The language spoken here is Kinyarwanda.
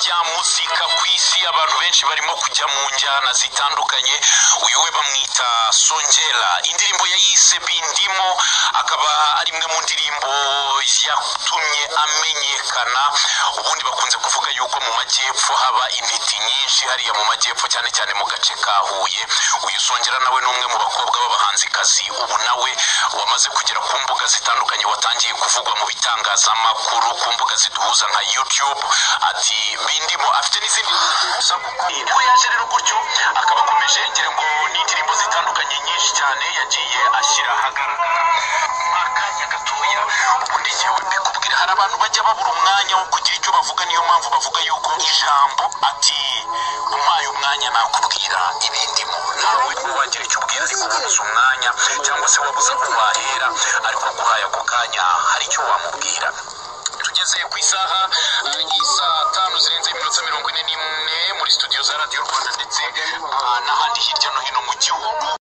bya muzika ku isi. Abantu benshi barimo kujya mu njyana zitandukanye. Uyu we bamwita Songera, indirimbo yayise Bindimo, akaba ari imwe mu ndirimbo yatumye amenyekana. Ubundi bakunze kuvuga yuko mu majyepfo haba intiti nyinshi, hariya mu majyepfo cyane cyane mu gace ka Huye. Uyu Songera nawe ni umwe mu bakobwa b'abahanzikazi, ubu nawe wamaze kugera ku mbuga zitandukanye, watangiye kuvugwa mu bitangazamakuru, ku mbuga ziduhuza nka YouTube. Ati Bindimo afite n'izindi gusa kuko we yaje rero gutyo akaba akomeje, ngira ngo ni indirimbo zitandukanye nyinshi cyane yagiye ashyira ahagaragara. Akanya gatoya ubundi yewe mbikubwira, hari abantu bajya babura umwanya wo kugira icyo bavuga, niyo mpamvu bavuga yuko ijambo ati umpaye umwanya nakubwira ibindimo, nawe wagira icyo ubwira ariko wabuze umwanya cyangwa se wabuze aho wahera, ariko aguhaye ako kanya hari icyo wamubwira. Tugeze ku isaha y'isaa 5 zirenze iminota 41 muri studio za Radiyo Rwanda ndetse n'ahandi hirya no hino mu gihugu.